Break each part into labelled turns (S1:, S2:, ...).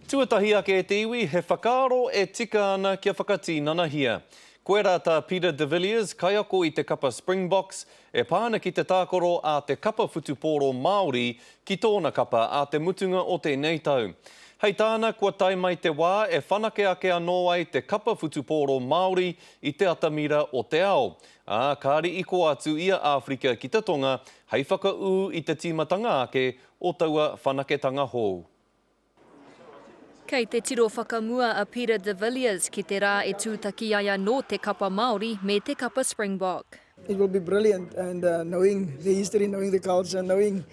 S1: Tuatahi ake e te iwi, he whakaaro e tika ana kia whakatīnanahia. Koirā tā Peter de Villiers, kaiako i te kapa Springboks, e pā ana ki te tākaro a te kapa whutupōro Māori ki tōna kapa ā te mutunga o tēnei tau. Hei tāna, kua tae mai te wā e whanake ake anō ai te kapa whutupōro Māori i te atamira o te ao, ā, kāri i kō atu i a Āwherika ki te Tonga hei whakaū i te tīmatanga ake o taua whanaketanga hou.
S2: Kei te tiro whakamua a Peter de Villiers ki te rā e tūtaki ai anō te kapa Māori me te kapa Springbok.
S3: It will be brilliant and knowing the history, knowing the culture, knowing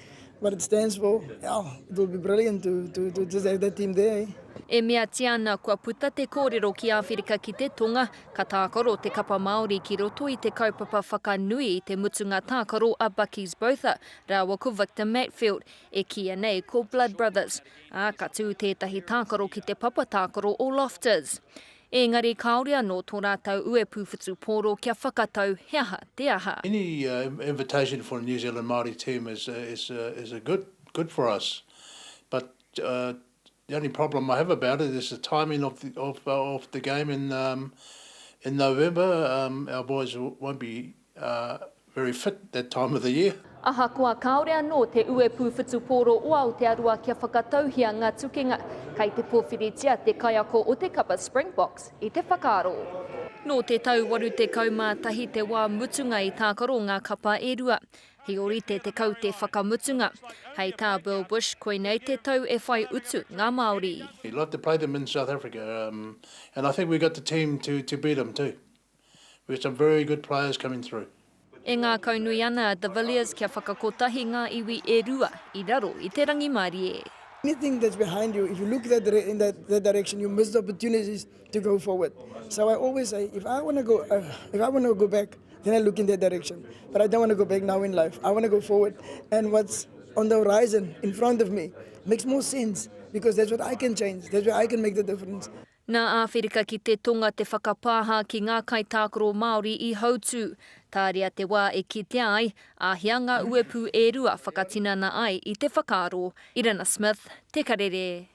S3: what it stands for, yeah, it will be brilliant to, to, to just have that team there. Eh?
S2: E meatia ana kua puta te kōrero ki Āwherika ki te Tonga, ka tākaro te kapa Māori ki roto i te kaupapa whakanui i te mutunga tākaro a Bakkies Botha rāua ko Victor Matfield, e kīia nei ko Blood Brothers, ā, ka tū tētahi tākaro ki te papa tākaro o Loftus. Engari kāore anō tō rātou uepū whutupōro kia whakatau he aha te aha.
S4: Any invitation for a New Zealand Māori team is is is a good good for us but the only problem I have about it is the timing of the of of the game in um in November um our boys won't be very fit that time of the year.
S2: Ahakoa kāore anō te uepū whutupōro o Aotearoa kia whakatauhia ngā tukenga, kei te pōwhiritia te kaiako o te kapa Springboks i te whakaaro. Nō te tau 81 te wā mutunga i tākaro ngā kapa e rua. He ōrite te kaute whakamutunga. Hei tā Bill Bush, koinei te tau e whai utu ngā Māori.
S4: We'd love to play them in South Africa and I think we've got the team to to beat them too. We've got some very good players coming through.
S2: E ngākaunui ana a De Villiers kia whakakotahi ngā iwi e rua i raro i te rangimārie.
S3: Anything that's behind you, if you look that in that, that direction, you miss the opportunities to go forward. So I always say, if I want to go, uh, if I want to go back, then I look in that direction. But I don't want to go back now in life. I want to go forward. And what's on the horizon in front of me makes more sense because that's what I can change. That's where I can make the difference.
S2: Nā Āwherika ki te Tonga te whakapāha ki ngā kaitākaro Māori i hautū. Tāria te wā e kitea ai, āhea ngā uepū e rua whakatinana ai i te whakaaro. Irina Smith, Te Karere.